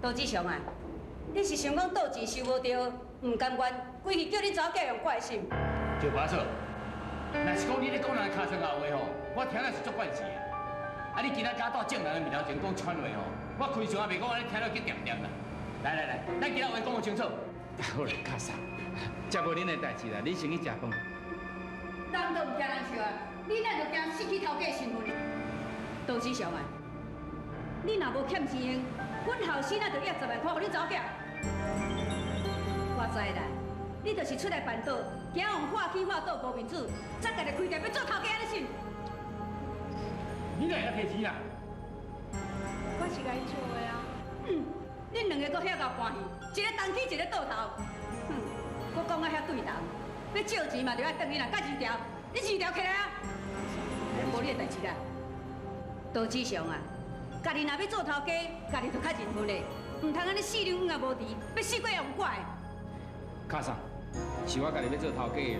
杜志祥啊，你是想講倒錢收無著，毋甘願，規氣叫恁查某囝用掛心。趙大嫂，若是講你咧講人尻川後話吼，我聽了是足慣勢的。啊，你今仔敢蹛眾人的面頭前講這款話吼，我開場也袂講按呢聽了去恬恬啦。來來來，咱今仔話講清楚。好啦，卡嫂，這無恁的代誌啦，恁先去食飯。人都毋驚人笑啊，你哪就驚失去頭家身份？杜志祥啊，你若無欠錢用，阮後生仔就掖10萬塊予恁查某囝。我知啦，你就是出來辦桌，驚予話起話倒無面子，才家己開店欲做頭家按呢是毋？你哪會曉提錢啊？我是共伊笑的啊。哼，恁兩个閣遐𠢕搬戲，一个東起，一个倒頭。哼，閣講啊遐對頭，欲借錢嘛，著愛轉去啦，佮字條，你字條摕來啊！無你的代誌啦。杜志祥啊，家己若欲做頭家，家己著較認份咧，毋通按呢四兩黃仔無挃，欲死鬼用掛的。卡嫂，是我家己欲做頭家的，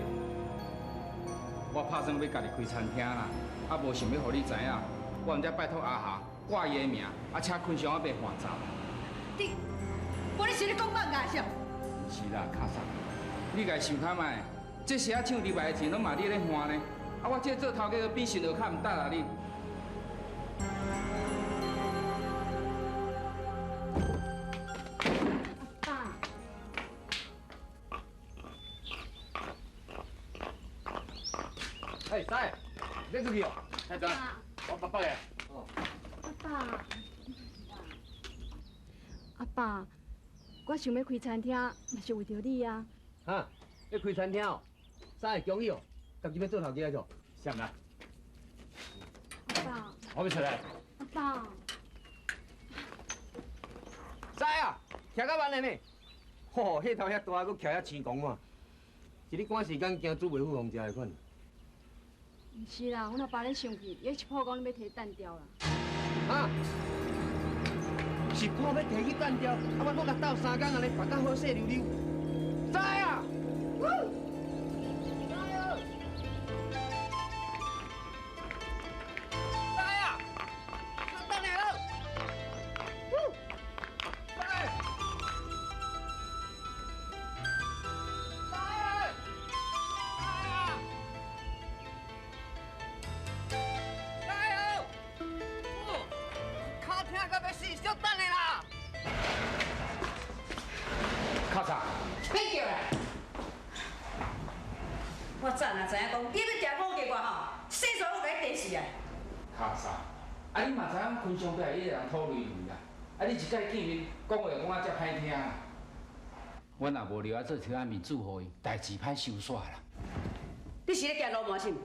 我拍算欲家己開餐廳啦，啊無想欲予你知影，我毋才拜託阿霞掛伊的名，啊請坤祥仔伯換閘。你，無你是咧講放假是？毋是啦，卡嫂，你家想看覓？這鞋仔廠入來的錢攏嘛你咧還呢？啊，我這做頭家比神學較毋值啦你。阿爸。哎，三，你出去哦？太子，我爸爸的。哦。阿爸。阿爸，我想欲開餐廳，嘛是為著你啊。哈？欲開餐廳哦？三個恭喜哦，家己欲做頭家做？啥啦？阿爸。我欲出來。阿爸。三啊，徛較慢的呢。吼，彼頭遐大，閣徛遐青狂看，是咧趕時間驚煮袂赴予人食的款。毋是啦，阮阿爸咧生氣，伊一破講你欲提單調啦。哈？是看欲提去單調，啊，我閣共鬥三工按呢，辦甲好勢溜溜。知啊！知啊！等下咯。知。知啊！知啊！跤疼到欲死，小等下啦。卡嫂，別叫啦！我早若知影講，你欲食五個我吼，洗煞我共你提死啊！卡嫂，啊你嘛知影坤祥伯伊個人討論啦，啊你一擺見面講話講啊遮歹聽啦。阮若無留仔做挑仔麵煮予伊，代誌歹收煞啦。你是咧驚流氓是毋？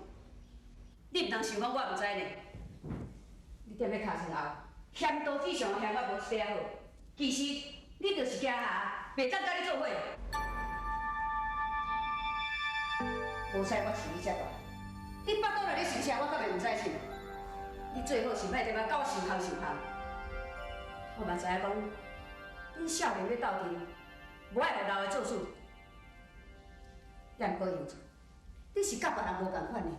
你毋通想講我毋知呢。你踮咧尻川後，嫌杜志祥嫌我無一塊好，其實你就是驚阿袂當佮你做伙。無使我飼你遮大，你腹肚內咧想啥，我敢會毋知是？你最好是莫踮遐佮我相空相空。我嘛知影講，恁少年欲鬥陣，無愛予老的做主。也毋過楊子，你是佮別人無仝款的，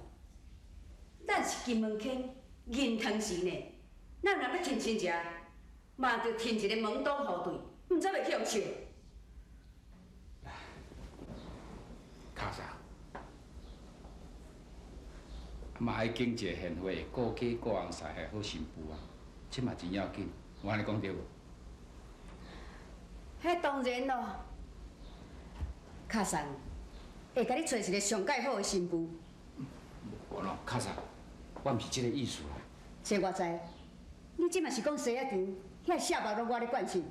咱是金門坑銀湯匙呢，咱若欲趁親情，嘛著趁一個門當戶對，毋才袂去予笑。卡嫂，嘛愛揀一个賢惠、顧家顧翁婿的好新婦啊，這嘛真要緊，我按呢講對無？彼當然咯，卡桑會共你揣一个上蓋好的新婦。無咯，卡嫂，我毋是這个意思啦。這我知，你這嘛是講西仔場遐下目攏我咧管是？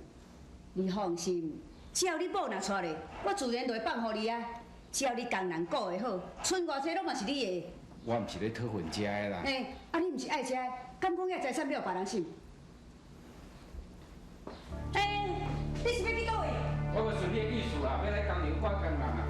你放心，只要你某若娶咧，我自然就會放予你啊。只要你工人顧會好，賰偌濟攏嘛是你的。我毋是咧討份食的啦。欸，啊你毋是愛食的，敢講遐財產欲予別人是？欸，你是欲去佗位？我無順你的意思啦，欲來工廠管工人啊。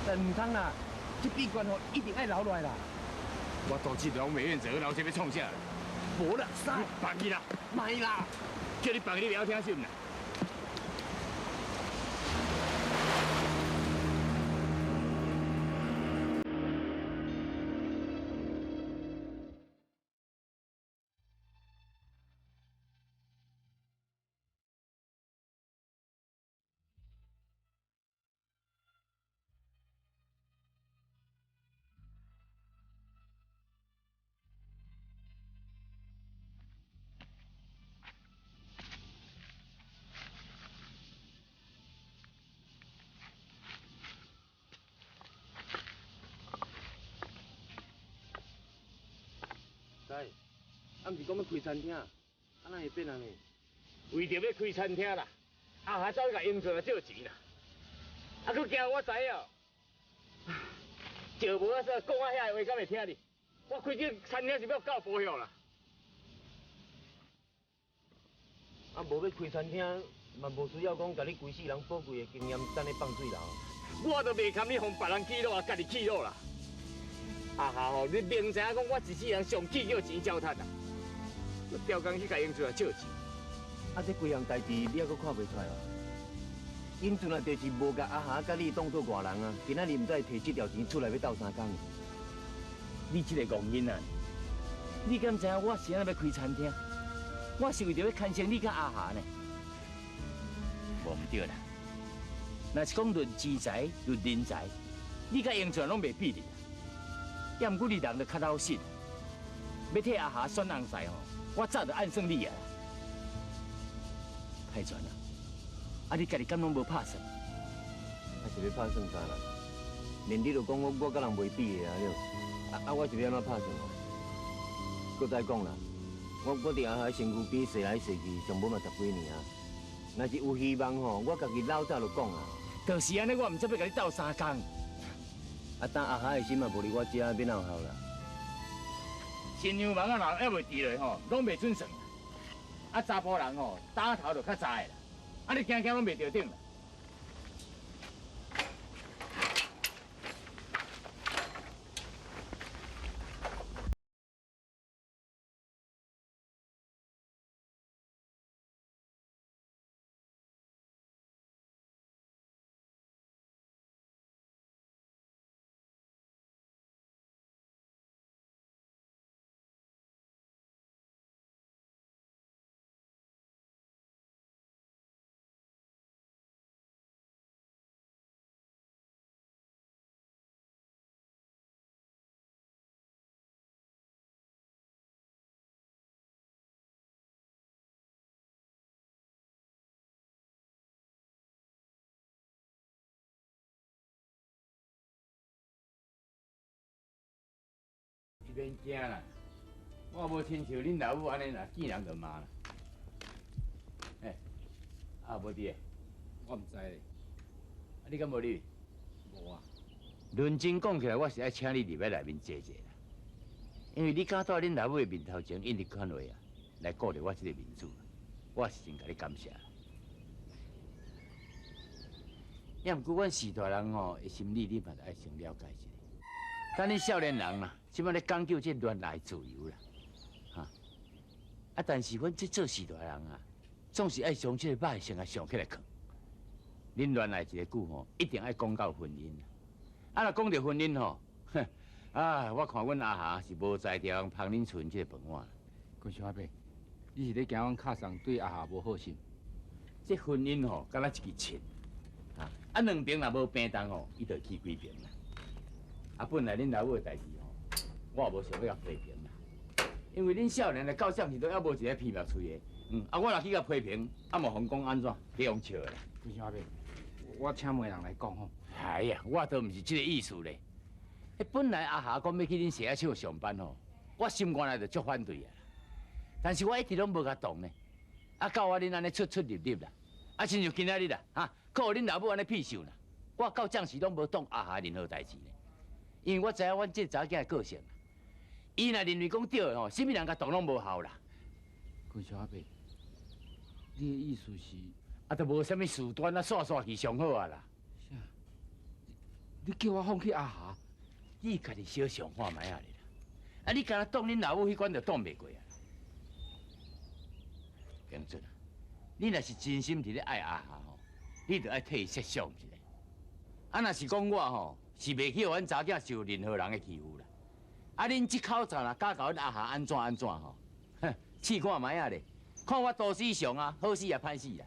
但毋通啦，这秘诀吼一定爱留落来啦。我肚子拢袂愿做，老这欲创啥？无啦，啥？放去啦！莫啦！叫你放你袂晓听是毋啦？啊，毋是讲欲开餐厅，啊，哪会变按呢？为著欲开餐厅啦，阿霞走去共英俊来借钱啦，啊，阁惊我知哦。借无啊，说讲啊遐个话，敢会听哩？我开这餐厅是欲交保险啦。啊，无欲开餐厅，嘛无需要讲共你规世人宝贵的经验等咧放水流。我都袂堪你予别人记录啊，家己记录啦。阿霞吼，你明知影讲我一世人上气叫钱糟蹋啦，阁调工去共英俊来借钱。啊，这规项代志你犹阁看袂出来哦？英俊啊，就是无共阿霞佮你当做外人啊，今仔日毋知会提这条钱出来欲斗相共。你这个戆囡仔，你敢知影我是按怎欲开餐厅？我是为著欲牵成你佮阿霞呢。无毋对啦，若是讲论钱财、论人才，你佮英俊拢袂比哩。也毋过你人就较老实，欲替阿霞选翁婿吼，我早就暗算你啊。泰全啊，啊你家己敢拢无拍算？啊是欲拍算啥啦？连你都讲我佮人袂比的啊了，啊我是欲按怎拍算啊？阁再讲啦，我伫阿霞身躯边踅来踅去，上无嘛十几年啊。若是有希望吼，我家己老早就讲啊。就是按呢，我毋才欲共你斗相共。啊，当阿霞的心嘛无伫我遮，欲哪有效啦？新娘房仔人犹未治落吼，拢袂准算。啊，查埔人吼，打头就较早的啦。啊，你惊惊拢袂著顶啦。免惊啦，我无亲像恁老母按呢，若见人就骂啦。欸，啊无伫个，我毋知咧。啊，你敢无入去？无啊。论真讲起来，我是爱请你入来内面坐坐啦，因为你敢蹛恁老母的面头前应这款话啊，来顾著我这个面子，我是真共你感谢。也毋过，阮序大人吼的心理，你嘛著爱先了解一下。咱恁少年人啦，这摆咧讲究这恋爱自由啦，哈。啊，但是阮这做序大人啊，总是爱将这个肉先共上起来囥。恁恋爱一个久吼，一定爱讲到婚姻。啊，若讲著婚姻吼，哼，啊，我看阮阿霞是无才调捧恁厝这个饭碗。关少阿伯，你是咧惊阮敲送对阿霞无好心？这婚姻吼，敢若一支枪，啊，啊两边若无平动吼，伊就会起几边啦。啊，本来恁老母的代志吼，我也无想欲共批评啦，因为恁少年的到这时都犹无一个鼻苗喙的，啊，我若去共批评，啊，嘛予讲按怎，你用笑的啦。关少阿伯，我请媒人来讲吼。哎呀，我倒毋是这个意思咧。彼本来阿霞讲欲去恁踅仔厂上班吼，我心肝内就足反对啊。但是我一直拢无共动呢。啊，到我恁按呢出出入入啦，啊，亲像今仔日啦，哈，阁予恁老母按呢屁秀啦，我到暂时拢无动阿霞任何代志呢。因为我知影阮这查某囝的个性，伊若认为讲对的吼，啥物人共动拢无效啦。关少阿伯，你的意思是？啊，都无啥物事端啊，煞煞去上好啊啦。啥？你叫我放弃阿霞，你家己小想看覓仔咧啦。啊，你敢若擋恁老母彼關就擋袂過啊。英俊啊，你若是真心佇咧愛阿霞吼，你就愛替伊設想一下。啊，若是講我吼，是袂去予阮查囝受任何人的欺負啦。啊，恁這口罩若敢共阮阿霞按怎按怎吼，哼，試看覓仔咧，看我多死上啊，好死也歹死啦。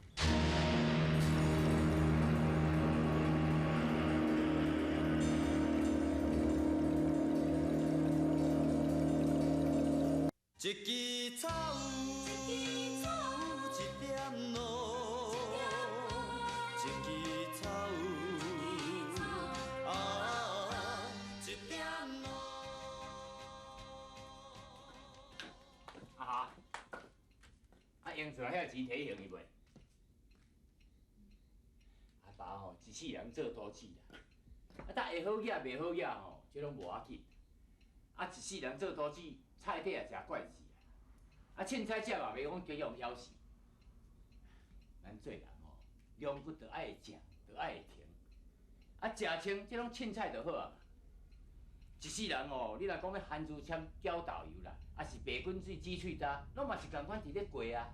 一支草，一点露，一支草，啊，一点露。阿霞，啊，用出来遐钱提还伊袂？阿爸吼，一世人做投资啦，啊，但会好额袂好额吼，这拢无要紧。啊，一世人做投资，菜底也诚怪事啊！啊，凊彩食嘛袂讲加用枵死。咱做人吼，龙骨就爱会食，就爱会停。啊，食穿这拢凊彩就好啊。一世人吼，你若講欲番薯簽攪豆油啦，抑是白滾水煮喙焦，攏嘛是仝款佇咧過啊。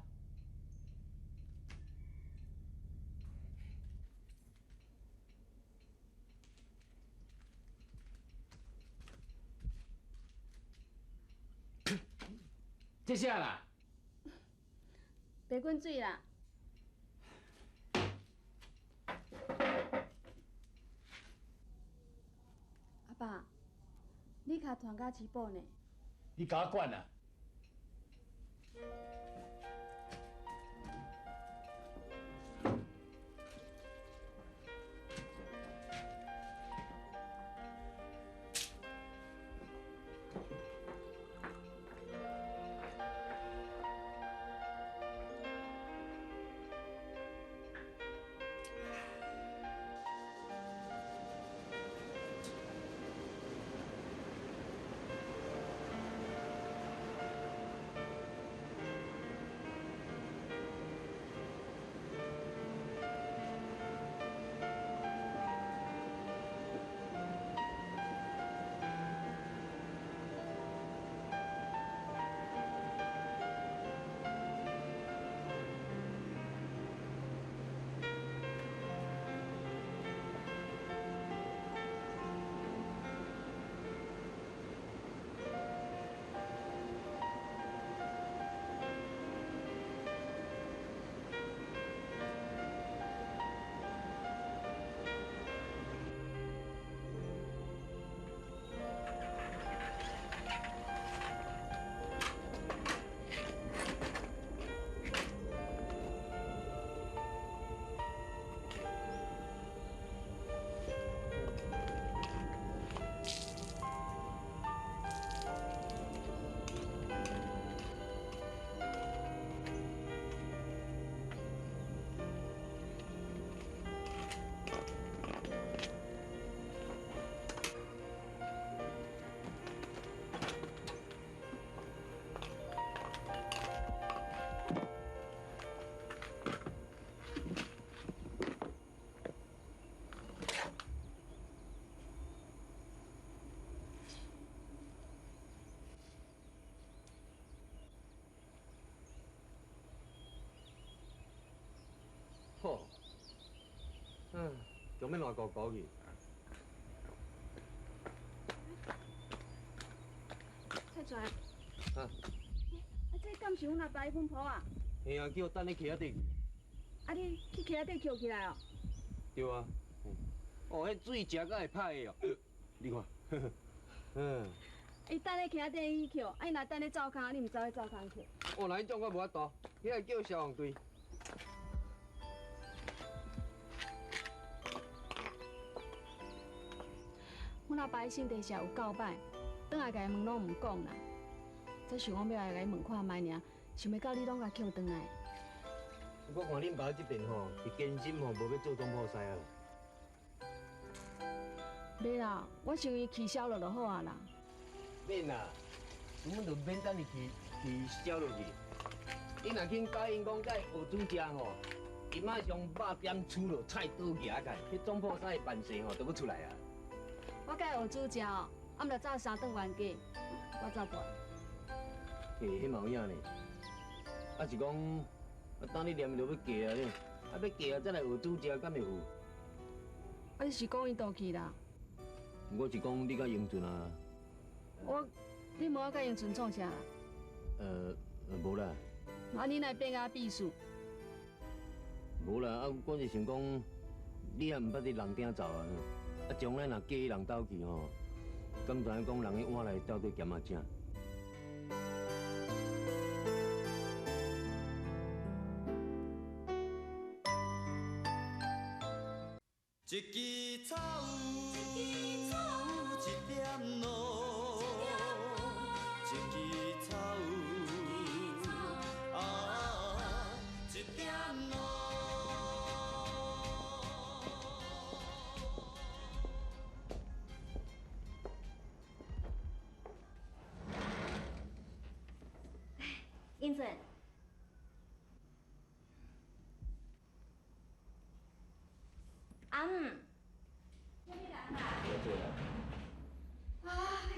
這啥啦？白滾水啦。阿爸，你跤傳甲起步呢？你共我管啊！好，嗯，做咩乱糊糊去？蔡全。啊。啊，這敢是阮阿爸的吩咐啊？嘿啊，叫我等你溪仔底去。啊，你去溪仔底捡起來哦？對啊。哦，彼水食甲會歹的哦。你看，嗯。伊等咧溪仔底去抾，啊，伊若等咧灶跤，你毋走去灶跤抾？哦，那彼種我無法度，彼个叫消防隊。阮阿爸身體實有夠歹，轉來共伊問攏毋講啦。才想講欲來共伊問看覓爾，想袂到你攏共抾轉來。我看恁爸這邊吼，是堅心吼，無欲做總鋪師啊。袂啦，我想伊氣消落就好啊啦。免啦，根本就免等伊氣消落去。你若肯教𪜶講這學煮食吼，伊馬上肉點煮落，菜刀舉起來，彼總鋪師的辦勢吼，就閣出來啊。我佮伊学煮食哦，啊，毋就走三顿冤家，我走无。欸，彼嘛有影呢。啊是讲，啊当你念就欲嫁啊咧，啊欲嫁啊再来学煮食，敢会有？啊，你是讲伊倒去啦？我是讲你佮英俊啊。我，你问我佮英俊创啥啦？无啦。啊，你哪会变甲意思？无啦，啊，我是想讲，你也毋捌伫人顶走啊，啊，将来若嫁去人兜去吼，敢知影讲人彼碗内到底咸仔正？一支草，一点露，一支草，啊，一点露。英俊，阿姆。哎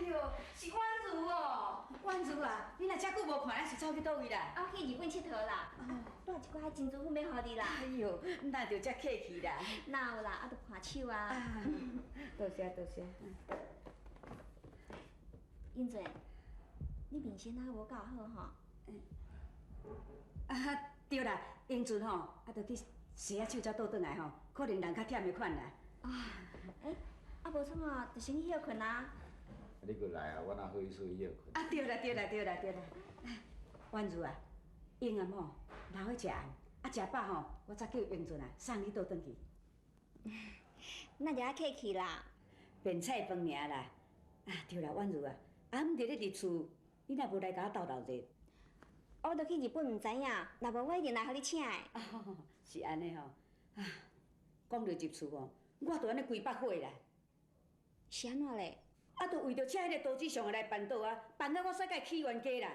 呦，是婉如哦，婉如啊，你若遮久无看，是走去佗位啦？啊，去日本𨑨迌啦，带一寡珍珠粉欲予你啦。哎呦，哪著遮客气啦？哪有啦，啊，著看手啊。多谢多谢。英俊，你面色哪无够好吼？啊，对啦，英俊吼，啊，著去洗下手才倒转来吼，可能人较忝的款啦。啊，欸，啊无创啊，就先去歇睏啊。你阁来啊，我哪好意思去歇睏？啊，对啦对啦对啦对啦。婉如啊，英阿某留去食暗，啊食饱吼，我才叫英俊啊送你倒转去。那就爱客气啦。便菜饭尔啦。啊，对啦，婉如啊，啊，毋伫咧入厝，你若无来共我斗闹热？我都去日本，毋知影，若无我一定来予你请的。哦，是按呢吼。啊，讲到入厝吼，我就按呢规腹火啦。是按怎咧？啊，就为著请彼个刀子上来办桌啊，办到我使共伊起冤家啦。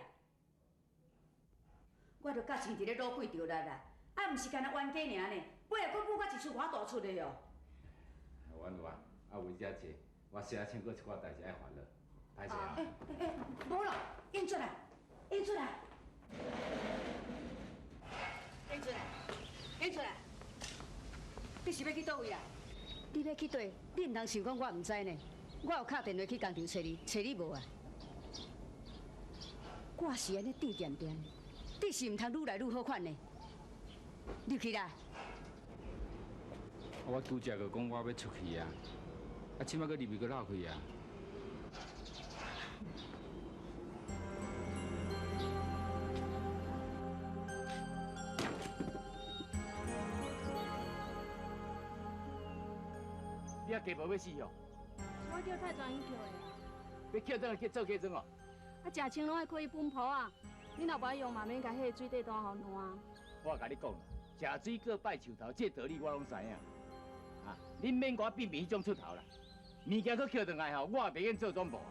我就甲像一个老鬼著力啦，啊，毋是干焦冤家尔呢，尾仔阁舞到一出偌大出的哦。婉如啊，啊为遮济，我写唱阁一寡代志爱烦恼，歹势啊。欸欸，无咯，英俊啊，英俊啊，英俊啊，英俊啊，你是欲去佗位啊？你欲去佗，你毋通想讲我毋知呢。我有敲电话去工厂揣你，揣你无啊？我是按呢甜恬恬，你是毋通愈来愈好款呢。入去啦。我拄才阁讲我欲出去啊，啊，这摆阁入去阁落去啊。你遐鸡婆欲死哦！我叫太专去抾的啊。欲抾转来去做鸡庄哦？啊，食穿拢爱靠伊奔波啊！你若无爱用嘛，免共彼个水底单予烂。我共你讲，食水果拜树头，这道理我拢知影。啊，恁免共我变变彼种出头啦，物件阁抾转来吼，我也袂瘾做总部啊。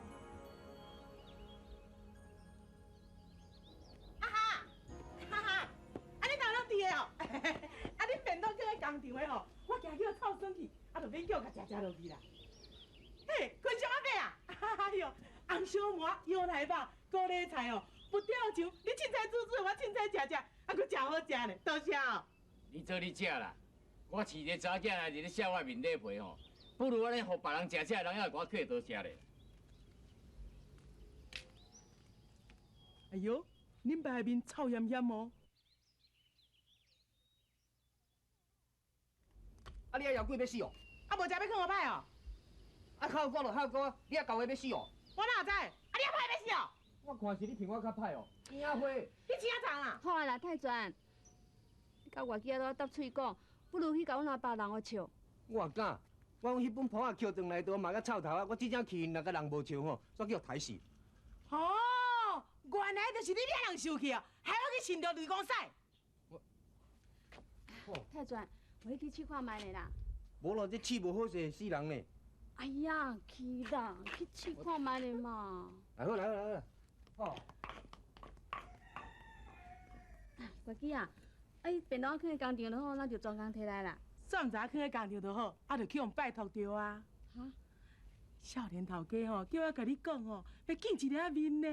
啊哈，哈哈，啊你哪拢伫的哦？啊你便当囥佇工厂的吼，我惊叫臭酸去，啊就免叫共食食落去啦。嘿，坤祥阿伯啊，哎哟，红烧鳗、羊内肉、高丽菜哦，不掉墙，你凊彩煮煮，我凊彩食食，啊，阁诚好食呢，多谢哦。你做你食啦，我饲一个查某囝来伫咧写我面底皮吼，不如按呢，予别人食食，人也会共我客多谢咧。哎哟，恁爸的面臭恙恙哦。啊，你遐枵鬼欲死哦！啊，无食欲囥予歹哦。啊，靠我就靠我，你遐厚话欲死哦！我哪知？啊，你遐歹欲死哦！我看是你品我较歹哦，婴仔花。你请啥啦？好啊啦，太全，你佮外仔拄仔搭喙讲，不如去共阮阿爸人学笑。我也敢，我讲彼本簿仔捡转来，都嘛较臭头啊！我这正气，若共人无笑吼，煞叫刣死。哦，原来就是你惹人生气哦，害我去寻著雷公屎。太全，我去试看觅咧啦。无咯，这试无好势，死人呢。哎呀，去啦，去试看觅咧嘛。来好来好来好。哦。月姬啊，啊，伊便当囥佇工厂就好，咱就专工提来啦。煞毋知影囥佇工厂就好，啊，就去予拜托著啊。哈？少年頭家吼，叫我共你講吼，欲見一下面呢。